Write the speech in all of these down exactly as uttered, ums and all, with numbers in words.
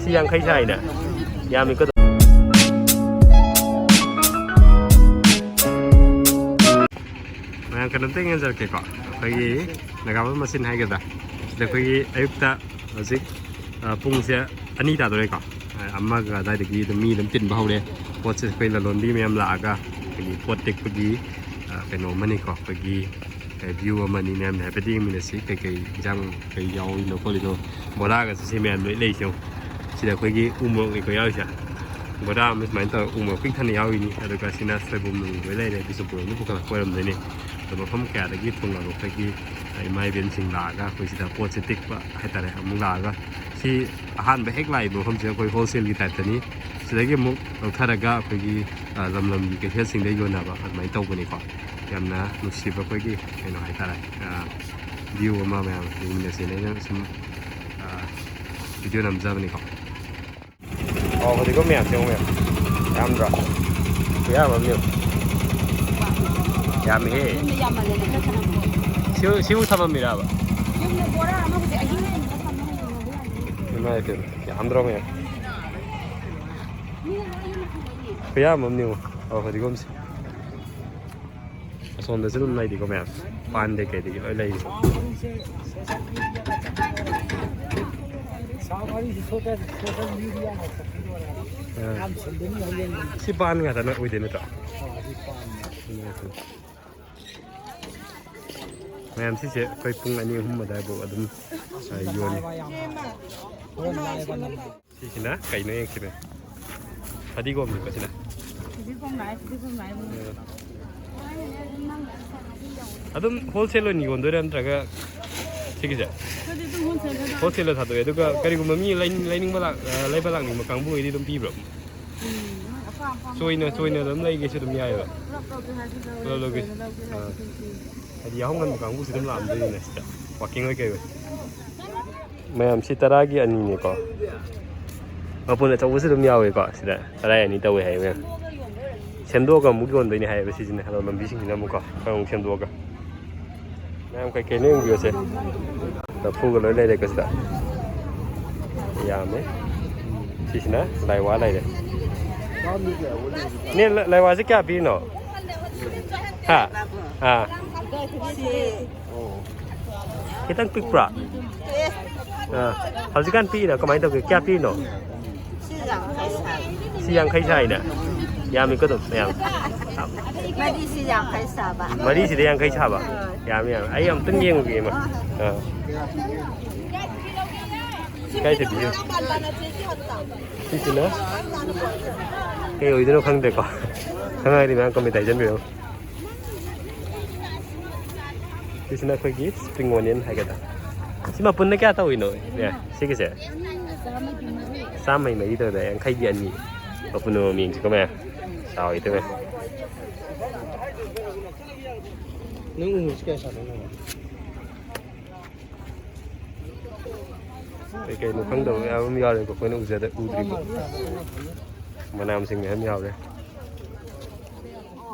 ꯁꯤ ꯌꯥꯡꯈꯩ ꯁꯥꯏꯅꯦ꯫ ꯌꯥꯝꯃꯤꯀꯣ꯫ ꯃꯌꯥꯝ ꯀꯩꯅꯣꯝꯇ ꯌꯦꯡꯖꯔꯛꯀꯦꯀꯣ꯫ ꯑꯩꯈꯣꯏꯒꯤ ꯅꯥꯒꯥꯃꯄꯥꯜ ꯃꯆꯤꯟ ꯍꯥꯏꯒꯗ꯭ꯔꯥ, ꯁꯤꯗ ꯑꯩꯈꯣꯏꯒꯤ ꯑꯌꯨꯛꯇ ꯍꯧꯖꯤꯛ, ꯑ, ꯄꯨꯡꯁꯦ ꯑꯅꯤ ꯇꯥꯗꯣꯔꯦꯀꯣ꯫ ꯑ, ꯑꯃꯒ ꯑꯗꯨꯋꯥꯏꯗꯒꯤ ꯑꯗꯨꯝ ꯃꯤ ꯑꯗꯨꯝ ꯇꯤꯟꯕ ꯍꯧꯔꯦ꯫ ꯄꯣꯠꯁꯦ ꯑꯩꯈꯣꯏ ꯂꯂꯣꯟꯕꯤ ꯃꯌꯥꯝ ꯂꯥꯛꯑꯒ ꯑꯩꯈꯣꯏꯒꯤ ꯄꯣꯠ ꯇꯦꯛꯄꯒꯤ, ꯑ, ꯀꯩꯅꯣ ꯑꯃꯅꯤꯀꯣ, ꯑꯩꯈꯣꯏꯒꯤ, ꯑ, view ꯑꯃꯅꯤ꯫ ꯃꯌꯥꯝꯅ ꯍꯥꯏꯐꯦꯠ ꯌꯦꯡꯃꯤꯟꯅꯁꯤ, ꯀꯩꯀꯩ ꯏꯟꯖꯥꯡ ꯀꯩ ꯌꯥꯎꯔꯤꯅꯣ ꯈꯣꯠꯂꯤꯅꯣ꯫ ꯕꯣꯔꯥꯒꯁꯦ ꯁꯤ ꯃꯌꯥꯝ ꯂꯣꯏ ꯂꯩꯁꯦ ꯌꯦꯡꯉꯣ꯫ ꯁꯤꯗ ꯑꯩꯈꯣꯏꯒꯤ ꯎ ꯃꯣꯔꯣꯛꯅꯤꯀꯣ ꯌꯥꯎꯔꯤꯁꯦ꯫ ꯕꯣꯔꯥ ꯑꯃ ꯁꯨꯃꯥꯏꯅ ꯇꯧꯔꯒ ꯎ ꯃꯣꯔꯣꯛ ꯄꯤꯛ ꯊꯟꯅ ꯌꯥꯎꯔꯤꯅꯤ꯫ ꯑꯗꯨꯒ ꯁꯤꯅ ꯁꯣꯏꯕꯨꯝ ꯅꯨꯡ ꯂꯣꯏ ꯂꯩꯔꯦ꯫ ꯕꯤꯁꯅꯨꯄꯨꯔ ꯂꯣꯝꯗ ꯄꯨꯈꯠꯂꯛꯄ ꯑꯣꯏꯔꯝꯗꯣꯏꯅꯤ꯫ ꯑꯗꯣ ꯃꯐꯝ ꯀꯌꯥꯗꯒꯤ ꯊꯨꯡꯂꯕ ꯑꯩꯈꯣꯏꯒꯤ ꯏꯃꯥ ꯏꯕꯦꯟꯁꯤꯡ ꯂꯥꯛꯑꯒ ꯑꯩꯈꯣꯏ ꯁꯤꯗ ꯄꯣꯠꯁꯦ ꯇꯤꯛꯄ ꯍꯥꯏꯇꯥꯔꯦ꯫ ꯑꯃꯨꯛ ꯂꯥꯛꯑꯒ ꯁꯤ ꯑꯍꯥꯟꯕ ꯍꯦꯛ ꯂꯥꯛꯏꯕ ꯃꯐꯝꯁꯦ ꯑꯩꯈꯣꯏ wholesale ꯒꯤ type ꯇꯅꯤ꯫ ꯁꯤꯗꯒꯤ ꯑꯃꯨꯛ ꯂꯧꯊꯔꯒ ꯑꯩꯈꯣꯏꯒꯤ, ꯑ, ꯂꯝ ꯂꯝꯒꯤ ꯀꯩꯊꯦꯜꯁꯤꯡꯗ ꯌꯣꯟꯅꯕ ꯑꯗꯨꯃꯥꯏꯅ ꯇꯧꯕꯅꯤꯀꯣ꯫ ꯌꯥꯝꯅ ꯅꯨꯡꯁꯤꯕ ꯑꯩꯈꯣꯏꯒꯤ ꯀꯩꯅꯣ ꯍꯥꯏꯇꯥꯔꯦ, ꯑ, view ꯑꯃ ꯃꯌꯥꯝ ꯌꯦꯡꯃꯤꯟꯅꯁꯦꯅ ꯑꯩꯅ ꯁꯨꯝ, ꯑ, video ꯅꯝꯖꯕꯅꯤꯀꯣ꯫ ꯑꯣ, ꯍꯧꯖꯤꯛꯀꯣ ꯃꯌꯥꯝꯁꯦ ꯌꯦꯡꯉꯣ ꯃꯌꯥꯝ꯫ ꯌꯥꯝꯗ꯭ꯔꯣ? ꯈꯨꯌꯥꯝ ꯑꯃꯅꯦ꯫ ꯌꯥꯝꯃꯤꯍꯦ꯫ ꯌꯨꯝꯗ ꯌꯥꯝꯃꯜꯂꯦꯅ ꯈꯔ ꯊꯅꯝꯃꯣ꯫ ꯁꯤꯕꯨ, ꯁꯤꯕꯨ ꯊꯝꯃꯝꯃꯤꯔꯕ? ꯌꯨꯝꯗ ꯕꯣꯔꯥ ꯑꯃꯕꯨꯗꯤ ꯑꯍꯤꯡ ꯑꯍꯤꯡ ꯊꯝꯕ ꯍꯩꯅꯗꯦ ꯌꯥꯝꯅ꯫ ꯏꯃꯥꯏ ꯄꯦꯝꯃ, ꯌꯥꯝꯗ꯭ꯔꯣ ꯃꯌꯥꯝ? ꯃꯤꯅ ꯂꯣꯏ ꯌꯨꯝꯗ ꯊꯝꯃꯛꯏꯅꯦ꯫ ꯈꯨꯌꯥꯝ ꯑꯃꯅꯦ ꯌꯦꯡꯉꯣ꯫ ꯑꯣ, ꯍꯧꯖꯤꯛꯀꯣ ꯃꯁꯤ꯫ ꯑꯁꯣꯝꯗꯁꯨ ꯑꯗꯨꯝ ꯂꯩꯔꯤꯀꯣ ꯃꯌꯥꯝ꯫ ꯄꯥꯟꯗꯩ ꯀꯩꯗꯒꯤ ꯂꯣꯏ ꯂꯩꯔꯤ꯫ ꯁꯥ ꯃꯔꯤꯁꯤ social, social media ꯅ ꯁꯛꯈꯤꯗꯣꯔꯦ꯫ ꯑꯥ꯫ ꯌꯥꯝ ꯁꯟꯗꯣꯛꯅ ꯍꯧꯖꯤꯛ꯫ ꯁꯤ ꯄꯥꯟ ꯉꯥꯛꯇꯅ ꯑꯣꯏꯗꯣꯏ ꯅꯠꯇ꯭ꯔꯣ? ꯑꯥ, ꯁꯤ ꯄꯥꯟꯅꯤ꯫ ꯎꯝ꯫ ꯃꯌꯥꯝ ꯁꯤꯁꯦ ꯑꯩꯈꯣꯏ ꯄꯨꯡ ꯑꯅꯤ ꯑꯍꯨꯝ ꯑꯗꯨꯋꯥꯏꯐꯥꯎ ꯑꯗꯨꯝ, ꯑ, ꯌꯣꯜꯂꯤ꯫ ꯍꯣꯔꯦꯟ ꯂꯥꯏꯕ ꯅꯝꯕ꯫ ꯁꯤꯁꯤꯅ ꯀꯩꯅꯣ ꯌꯦꯡꯁꯤꯅꯦ꯫ ꯐꯗꯤꯒꯣꯝꯅꯤꯀꯣ ꯁꯤꯅ꯫ ꯐꯗꯤꯒꯣꯝ ꯂꯥꯛꯑꯦ, ꯐꯗꯤꯒꯣꯝ ꯂꯥꯛꯑꯦ꯫ ꯎꯝ꯫ ꯑꯗꯨꯝ wholesale ꯑꯣꯏꯅ ꯌꯣꯟꯗꯣꯏꯔꯥ ꯅꯠꯇ꯭ꯔꯒ ꯁꯤꯒꯤꯁꯦ? ꯑꯩꯈꯣꯏꯗꯤ ꯑꯗꯨꯝ wholesale ꯗ ꯑꯗꯨꯝ wholesale ꯗ ꯊꯥꯗꯣꯛꯑꯦ꯫ ꯑꯗꯨꯒ ꯀꯔꯤꯒꯨꯝꯕ ꯃꯤ ꯂꯩ-, ꯂꯩꯅꯤꯡꯕ ꯂꯥꯛ-, ꯑ, ꯂꯩꯕ ꯂꯥꯛꯅꯤꯡꯕ ꯀꯥꯡꯕꯨꯒꯤꯗꯤ ꯑꯗꯨꯝ ꯄꯤꯕ꯭ꯔꯣ? ꯎꯝ, ꯑꯄꯥꯝ ꯑꯄꯥꯝꯕ ꯆꯣꯏꯅ, ꯂꯧꯒꯦ꯫ ꯆꯣꯏꯅ ꯑꯗꯨꯝ ꯂꯩꯒꯦꯁꯨ ꯑꯗꯨꯝ ꯌꯥꯏꯑꯕ? ꯄꯨꯂꯞ ꯂꯧꯒꯦ ꯍꯥꯏꯔꯁꯨ ꯂꯧꯔꯦ, ꯄꯨꯂꯞ ꯂꯧꯒꯦ꯫ ꯆꯣꯏꯅ ꯂꯧꯒꯦ ꯑꯥ꯫ ꯍꯥꯏꯔꯁꯨ ꯑꯗꯨꯝ ꯄꯤ꯫ ꯍꯥꯏꯗꯤ ꯌꯥꯍꯧ ꯉꯟꯕ ꯀꯥꯡꯕꯨꯁꯨ ꯑꯗꯨꯝ ꯂꯥꯛꯑꯝꯗꯣꯏꯅꯤꯅꯦ ꯁꯤꯗ, walking ꯑꯣꯏ ꯀꯩ ꯑꯣꯏ꯫ ꯃꯌꯥꯝ ꯁꯤ ꯇꯔꯥꯒꯤ ꯑꯅꯤꯅꯦꯀꯣ꯫ ꯃꯄꯨꯟ ꯑꯆꯧꯕꯁꯨ ꯑꯗꯨꯝ ꯌꯥꯎꯋꯦꯀꯣ ꯁꯤꯗ꯫ ꯇꯔꯥꯒꯤ ꯑꯅꯤ ꯇꯧꯋꯦ ꯍꯥꯏꯌꯦ ꯃꯌꯥꯝ꯫ ꯁꯦꯝꯗꯣꯛꯑꯒ ꯑꯃꯨꯛ ꯌꯣꯟꯗꯣꯏꯅꯦ ꯍꯥꯏꯌꯦꯕ ꯁꯤꯁꯤꯅ꯫ ꯑꯗꯣ ꯂꯝꯕꯤꯁꯤꯡꯁꯤꯅ ꯑꯃꯨꯛꯀꯣ, ꯈꯔ ꯑꯃꯨꯛ ꯁꯦꯝꯗꯣꯛꯑꯒ꯫ ꯃꯌꯥꯝ ꯀꯩꯀꯩꯅꯣ ꯌꯦꯡꯕꯤꯌꯣꯁꯦ꯫ ꯂꯐꯨꯒ ꯂꯣꯏ ꯂꯩꯔꯦꯀꯣ ꯁꯤꯗ꯫ ꯌꯥꯝꯃꯦ꯫ ꯁꯤꯁꯤꯅ ꯂꯥꯏꯋꯥ ꯂꯩꯔꯦ꯫ ꯅꯦ, ꯂ-, ꯂꯥꯏꯋꯥꯁꯦ ꯀꯌꯥ ꯄꯤꯔꯤꯅꯣ? ꯍꯥ? ꯑꯥ꯫ ꯈꯤꯇꯪ ꯄꯤꯛꯄ꯭ꯔꯥ? ꯑꯥ꯫ ꯍꯧꯖꯤꯛꯀꯥꯟ ꯄꯤꯛꯏꯔꯥ? ꯀꯃꯥꯏꯅ ꯇꯧꯒꯦ? ꯀꯌꯥ ꯄꯤꯔꯤꯅꯣ? ꯁꯤ ꯌꯥꯡꯈꯩ ꯁꯥꯏ꯫ ꯁꯤ ꯌꯥꯡꯈꯩ ꯁꯥꯏꯅꯦ? ꯌꯥꯝꯃꯤꯀꯣ ꯑꯗꯨꯝ, ꯃꯌꯥꯝ꯫ ꯃꯔꯤꯁꯤ ꯌꯥꯡꯈꯩ ꯁꯥꯕ꯫ ꯃꯔꯤꯁꯤꯗ ꯌꯥꯡꯈꯩ ꯁꯥꯕ? ꯍꯣꯏ꯫ ꯌꯥꯝꯃꯤ, ꯌꯥꯝꯃꯤ꯫ ꯑꯩ ꯑꯝꯇꯪ ꯌꯦꯡꯉꯨꯒꯦ, ꯏꯃꯥ꯫ ꯑꯥ꯫ ꯀꯥꯏ ꯆꯠꯄꯤꯒꯦ? ꯁꯤꯁꯤꯅ ꯀꯩ ꯑꯣꯏꯗꯣꯏꯅꯣ ꯈꯪꯗ꯭ꯔꯦꯀꯣ꯫ ꯈꯪꯉꯛꯑꯗꯤ ꯃꯌꯥꯝ comment ꯍꯥꯏꯖꯟꯕꯤꯔꯛꯎ꯫ ꯁꯤꯁꯤꯅ ꯑꯩꯈꯣꯏꯒꯤ spring onion ꯍꯥꯏꯒꯗ꯭ꯔꯥ꯫ ꯁꯤ ꯃꯄꯨꯟꯅ ꯀꯌꯥ ꯇꯧꯔꯤꯅꯣ, ꯏꯅꯦ? ꯁꯤꯒꯤꯁꯦ? ꯆꯥꯝꯃꯒꯤ ꯃꯔꯤ꯫ ꯆꯥꯝꯃꯒꯤ ꯃꯔꯤ ꯇꯧꯔꯦ, ꯌꯥꯡꯈꯩꯒꯤ ꯑꯅꯤ꯫ ꯃꯄꯨꯟ ꯑꯃꯃꯝ ꯌꯦꯡꯁꯤꯀꯣ ꯃꯌꯥꯝ꯫ ꯆꯥꯎꯋꯤ ꯏꯇꯩꯃ꯫ ꯅꯪ ꯎꯃꯣꯔꯣꯛꯁꯤ ꯀꯌꯥ ꯁꯥꯗꯣꯏꯅꯣ? ꯀꯩ ꯀꯩꯅꯣ ꯈꯪꯗꯕ ꯃꯌꯥꯝ ꯑꯃ ꯌꯥꯎꯔꯦꯀꯣ, ꯑꯩꯈꯣꯏꯅ ꯎꯖꯗ-, ꯎꯗ꯭ꯔꯤꯕ꯫ ꯃꯅꯥ ꯃꯁꯤꯡ ꯃꯌꯥꯝ ꯌꯥꯎꯔꯦ꯫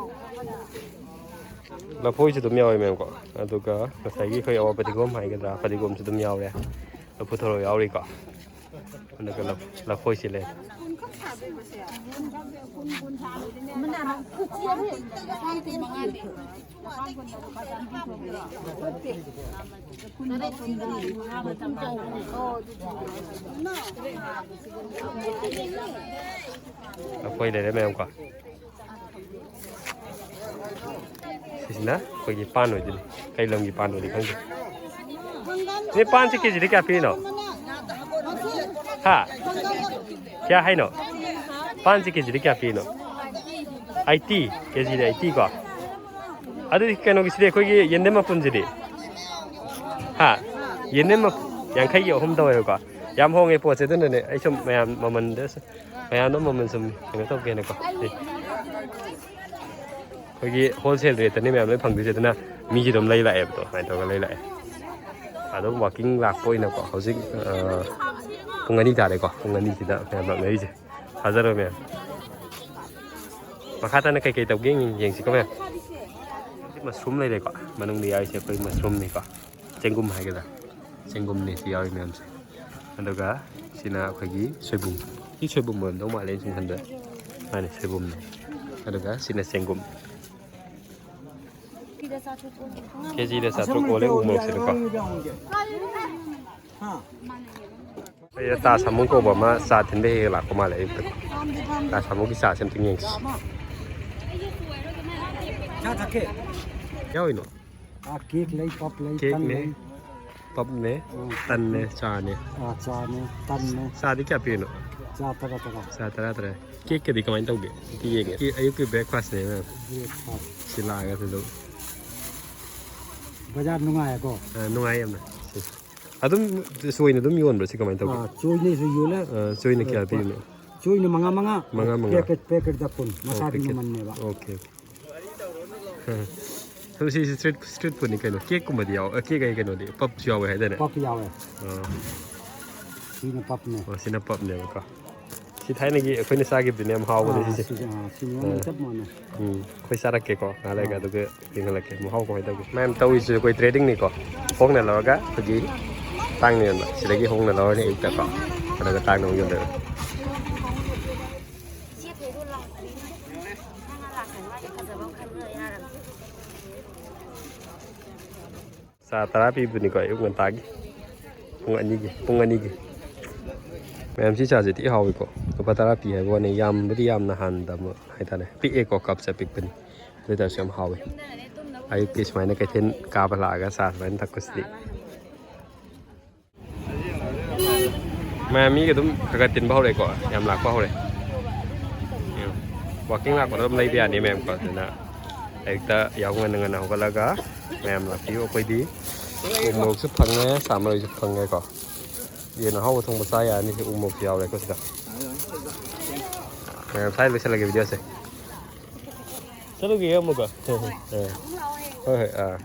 ꯂꯐꯣꯏꯁꯨ ꯑꯗꯨꯝ ꯌꯥꯎꯋꯦ, ꯃꯦꯝ, ꯀꯣ꯫ ꯑꯗꯨꯒ ꯉꯁꯥꯏꯒꯤ ꯑꯩꯈꯣꯏ ꯑꯋꯥ ꯐꯗꯤꯒꯣꯝ ꯍꯥꯏꯒꯗ꯭ꯔꯥ, ꯐꯗꯤꯒꯣꯝꯁꯨ ꯑꯗꯨꯝ ꯌꯥꯎꯔꯦ꯫ ꯂꯐꯨ ꯊꯔꯣ ꯌꯥꯎꯔꯤꯀꯣ꯫ ꯑꯗꯨꯒ ꯂꯐ-, ꯂꯐꯣꯏꯁꯤ ꯂꯩ꯫ ꯂꯐꯣꯏ ꯂꯩꯔꯦ, ꯃꯦꯝ, ꯀꯣ꯫ ꯁꯤꯁꯤꯅ ꯑꯩꯈꯣꯏꯒꯤ ꯄꯥꯟ ꯑꯣꯏꯗꯣꯏꯅꯤ꯫ ꯀꯩ ꯂꯝꯒꯤ ꯄꯥꯟ ꯑꯣꯏꯗꯤ ꯈꯪꯗꯦ꯫ ꯁꯤ ꯄꯥꯟꯁꯤ ꯀꯦꯖꯤꯗ ꯀꯌꯥ ꯄꯤꯔꯤꯅꯣ? ꯍꯥ? ꯀꯌꯥ ꯍꯥꯏꯅꯣ? ꯄꯥꯟꯁꯤ ꯀꯦꯖꯤꯗ ꯀꯌꯥ ꯄꯤꯔꯤꯅꯣ? ꯑꯩꯠꯇꯤ꯫ ꯀꯦꯖꯤꯗ ꯑꯩꯠꯇꯤ ꯀꯣ? ꯑꯗꯨꯗꯤ ꯀꯩꯅꯣꯒꯤꯁꯤꯗꯤ, ꯑꯩꯈꯣꯏꯒꯤ ꯌꯦꯟꯗꯦꯝ ꯃꯄꯨꯟꯁꯤꯗꯤ? ꯍꯥ? ꯌꯦꯟꯗꯦꯝ ꯃꯄꯨꯟ ꯌꯥꯡꯈꯩꯒꯤ ꯑꯍꯨꯝ ꯇꯧꯋꯦꯕꯀꯣ꯫ ꯌꯥꯝ ꯍꯣꯡꯉꯦ ꯄꯣꯠꯁꯦ, ꯑꯗꯨꯅꯅꯦ ꯑꯩ ꯁꯨꯝ ꯃꯌꯥꯝ ꯃꯃꯟꯗ ꯁꯨꯝ ꯃꯌꯥꯝꯗꯣ ꯃꯃꯜ ꯁꯨꯝ ꯀꯩꯅꯣ ꯇꯧꯒꯦꯅꯀꯣ꯫ ꯁꯤ ꯑꯩꯈꯣꯏꯒꯤ wholesale rateꯇꯅꯤ ꯃꯌꯥꯝ ꯂꯣꯏ ꯐꯪꯗꯣꯏꯁꯦ, ꯑꯗꯨꯅ ꯃꯤꯁꯦ ꯑꯗꯨꯝ ꯂꯩ ꯂꯥꯛꯑꯦꯕꯗꯣ, ꯑꯗꯨꯃꯥꯏꯅ ꯇꯧꯔꯒ ꯂꯩ ꯂꯥꯛꯑꯦ꯫ ꯑꯗꯨꯝ walking ꯂꯥꯛꯄ ꯑꯣꯏꯅꯀꯣ, ꯍꯧꯖꯤꯛ, ꯑ, ꯄꯨꯡ ꯑꯅꯤ ꯇꯥꯔꯦꯀꯣ, ꯄꯨꯡ ꯑꯅꯤꯁꯤꯗ ꯃꯌꯥꯝ ꯂꯥꯛꯅꯔꯤꯁꯦ꯫ ꯊꯥꯖꯔꯣꯏ ꯃꯌꯥꯝ꯫ ꯃꯈꯥ ꯇꯥꯅ ꯀꯩꯀꯩ ꯇꯧꯒꯦ ꯌꯦꯡ-, ꯌꯦꯡꯁꯤꯀꯣ ꯃꯌꯥꯝ꯫ ꯃꯁꯔꯨꯝ ꯂꯩꯔꯦꯀꯣ, ꯃꯅꯨꯡꯗ ꯌꯥꯎꯔꯤꯁꯦ ꯑꯩꯈꯣꯏ ꯃꯁꯔꯨꯝꯅꯤꯀꯣ, ꯆꯦꯡꯒꯨꯝ ꯍꯥꯏꯒꯗ꯭ꯔꯥ꯫ ꯆꯦꯡꯒꯨꯝꯅꯤ ꯁꯤ ꯌꯥꯎꯔꯤ ꯃꯌꯥꯝꯁꯦ꯫ ꯑꯗꯨꯒ ꯁꯤꯅ ꯑꯩꯈꯣꯏꯒꯤ ꯁꯣꯏꯕꯨꯝ꯫ ꯁꯤ ꯁꯣꯏꯕꯨꯝ ꯑꯣꯏꯔꯝꯗꯧ ꯃꯥꯜꯂꯦ ꯑꯩꯅ ꯁꯨꯝ ꯈꯟꯕꯗ꯫ ꯃꯥꯅꯦ, ꯁꯣꯏꯕꯨꯝꯅꯦ꯫ ꯑꯗꯨꯒ ꯁꯤꯅ ꯆꯦꯡꯒꯨꯝ꯫ ꯀꯦꯖꯤꯗ ꯆꯥꯇ꯭ꯔꯨꯛ ꯑꯣꯜꯂꯦ ꯎ ꯃꯣꯔꯣꯛꯁꯤꯗꯀꯣ꯫ ꯑꯩ ꯇꯥ ꯁꯥꯃꯨ ꯀꯧꯕ ꯑꯃ ꯆꯥ ꯊꯤꯟꯕ ꯍꯦꯛ ꯍꯦꯛ ꯂꯥꯛꯄ ꯃꯥꯜꯂꯦ ꯑꯌꯨꯛꯇ꯫ ꯇꯥ ꯁꯥꯃꯨꯒꯤ ꯆꯥꯁꯦ ꯑꯝꯇꯪ ꯌꯦꯡꯁꯤ꯫ ꯌꯥꯎꯔꯤꯅꯣ? ꯑꯥ, ꯀꯦꯛ ꯂꯩ, ꯄꯞ ꯂꯩ, ꯇꯟ ꯀꯦꯛꯅꯦ, ꯂꯩ꯫ ꯄꯞꯅꯦ, ꯑꯥ, ꯇꯟꯅꯦ, ꯆꯥꯅꯦ꯫ ꯑꯥ, ꯆꯥꯅꯦ, ꯇꯟꯅꯦ꯫ ꯆꯥꯗꯤ ꯀꯌꯥ ꯄꯤꯔꯤꯅꯣ? ꯆꯥ ꯇꯔꯥ ꯇꯔꯥ꯫ ꯆꯥ ꯇꯔꯥ ꯇꯔꯥ꯫ ꯀꯦꯛꯀꯗꯤ ꯀꯃꯥꯏꯅ ꯇꯧꯒꯦ? ꯑꯝꯇ ꯌꯦꯡꯒꯦ꯫ ꯑꯌꯨꯛꯀꯤ breakfastꯅꯦ ꯃꯌꯥꯝ꯫ Breakfast꯫ ꯁꯤ ꯂꯥꯛꯑꯒ ꯑꯗꯨꯝ꯫ ꯕꯖꯥꯔ ꯅꯨꯡꯉꯥꯏꯀꯣ? ꯑꯥ, ꯅꯨꯡꯉꯥꯏ ꯌꯥꯝꯅ꯫ ꯑꯗꯨꯝ ꯆꯣꯏꯅ ꯑꯗꯨꯝ ꯌꯣꯟꯕ꯭ꯔꯥ ꯁꯤ ꯀꯃꯥꯏꯅ ꯇꯧꯒꯦ? ꯑꯥ, ꯆꯣꯏꯅꯁꯨ ꯌꯣꯜꯂꯦ꯫ ꯑꯥ, ꯆꯣꯏꯅ ꯀꯌꯥ ꯑꯗꯣ ꯄꯤꯔꯤꯅꯣ? ꯆꯣꯏꯅ ꯃꯉꯥ ꯃꯉꯥ꯫ ꯃꯉꯥ ꯃꯉꯥ꯫ Packet, packetꯇ ꯀꯨꯟ꯫ ꯑꯣ, ꯃꯁꯥꯒꯤ packet꯫ ꯃꯃꯜꯅꯦꯕ꯫ Okay, okay꯫ ꯑꯗꯣ ꯁꯤ street, street foodꯅꯤ ꯀꯩꯅꯣ꯫ ꯀꯦꯛꯀꯨꯝꯕꯗꯤ ꯌꯥꯎ-, ꯑ, ꯀꯦꯛ ꯍꯥꯏ ꯀꯩꯅꯣꯗꯤ, ꯄꯞꯁꯨ ꯌꯥꯎꯋꯦ ꯍꯥꯏꯗꯥꯏꯅꯦ? ꯄꯞ ꯌꯥꯎꯋꯦ꯫ ꯑꯥ꯫ ꯁꯤꯅ ꯄꯞꯅꯦ꯫ ꯑꯣ, ꯁꯤꯅ ꯄꯞꯅꯦꯕꯀꯣ꯫ ꯁꯤ ꯊꯥꯏꯅꯒꯤ ꯑꯩꯈꯣꯏꯅ ꯆꯥꯈꯤꯕꯗꯨꯅꯦ ꯌꯥꯝ ꯍꯥꯎꯕꯅꯦ ꯑꯥ, ꯁꯤꯁꯦ꯫ ꯁꯤꯁꯦ, ꯑꯥ, ꯁꯤꯅ ꯑꯥ꯫ ꯆꯞ ꯃꯥꯟꯅꯩ꯫ ꯎꯝ, ꯑꯩꯈꯣꯏ ꯆꯥꯔꯛꯀꯦꯀꯣ ꯉꯥꯏꯍꯥꯛ ꯂꯩꯔꯒ, ꯑꯥ꯫ ꯑꯗꯨꯒ ꯌꯦꯡꯍꯜꯂꯛꯀꯦ ꯃꯍꯥꯎ ꯀꯃꯥꯏꯅ ꯇꯧꯒꯦ꯫ ꯃꯌꯥꯝ ꯇꯧꯔꯤꯁꯦ ꯑꯩꯈꯣꯏ tradingꯅꯤꯀꯣ꯫ ꯍꯣꯡꯅ ꯂꯧꯔꯒ ꯑꯩꯈꯣꯏꯒꯤ ꯇꯥꯡꯅ ꯌꯣꯟꯕ꯫ ꯁꯤꯗꯒꯤ ꯍꯣꯡꯅ ꯂꯧꯔꯅꯤ ꯑꯌꯨꯛꯇꯀꯣ꯫ ꯑꯗꯨꯒ ꯇꯥꯡꯅ ꯑꯃꯨꯛ ꯌꯣꯟꯗꯣꯏꯕ꯫ ꯆꯥ ꯇꯔꯥ ꯄꯤꯕꯅꯤꯀꯣ ꯑꯌꯨꯛ ꯉꯟꯇꯥꯒꯤ꯫ ꯄꯨꯡ ꯑꯅꯤꯒꯤ, ꯄꯨꯡ ꯑꯅꯤꯒꯤ꯫ ꯃꯌꯥꯝ ꯁꯤ ꯆꯥꯁꯦ ꯊꯤ ꯍꯥꯎꯋꯤꯀꯣ꯫ ꯂꯨꯄꯥ ꯇꯔꯥ ꯄꯤ ꯍꯥꯏꯕ ꯋꯥꯅꯤ, ꯌꯥꯝꯕꯨꯗꯤ ꯌꯥꯝꯅ ꯍꯥꯟꯗꯕ ꯍꯥꯏꯇꯥꯔꯦ꯫ ꯄꯤꯛꯑꯦꯀꯣ, cup ꯁꯦ ꯑꯄꯤꯛꯄꯅꯤ꯫ ꯑꯗꯨ ꯑꯣꯏꯇꯥꯔꯁꯨ ꯌꯥꯝ ꯍꯥꯎꯋꯤ꯫ ꯑꯌꯨꯛꯀꯤ ꯁꯨꯃꯥꯏꯅ ꯀꯩꯊꯦꯜ ꯀꯥꯕ ꯂꯥꯛꯑꯒ ꯆꯥ ꯁꯨꯃꯥꯏꯅ ꯊꯛꯄꯁꯤꯗꯤ꯫ ꯃꯌꯥꯝ ꯃꯤꯒ ꯑꯗꯨꯝ ꯈꯔ ꯈꯔ ꯇꯤꯟꯕ ꯍꯧꯔꯛꯑꯦꯀꯣ, ꯌꯥꯝ ꯂꯥꯛꯄ ꯍꯧꯔꯦ꯫ ꯎꯝ꯫ Walking ꯂꯥꯛꯄꯗ ꯑꯗꯨꯝ ꯂꯩꯕ ꯌꯥꯅꯤ ꯃꯌꯥꯝꯀꯣ꯫ ꯑꯗꯨꯅ ꯑꯌꯨꯛꯇ ꯌꯥꯍꯧ ꯉꯟꯅ ꯉꯟꯅ ꯍꯧꯒꯠꯂꯒ ꯃꯌꯥꯝ ꯂꯥꯛꯄꯤꯌꯨ꯫ ꯑꯩꯈꯣꯏꯗꯤ ꯎ ꯃꯣꯔꯣꯛꯁꯨ ꯐꯪꯉꯦ, ꯁꯥ ꯃꯔꯣꯏꯁꯨ ꯐꯪꯉꯦꯀꯣ꯫ ꯌꯦꯟ ꯑꯍꯥꯎꯕ ꯊꯣꯡꯕ ꯆꯥ ꯌꯥꯔꯅꯤ, ꯁꯤ ꯎ ꯃꯣꯔꯣꯛꯁꯨ ꯌꯥꯎꯔꯦꯀꯣ ꯁꯤꯗ꯫ ꯃꯌꯥꯝ ꯁ꯭ꯋꯥꯏꯗ ꯂꯣꯏꯁꯤꯜꯂꯒꯦ videoꯁꯦ꯫ ꯆꯠꯂꯨꯒꯦ ꯑꯃꯨꯛꯀ꯫ ꯍꯣꯏ, ꯍꯣꯏ꯫ ꯑꯥ꯫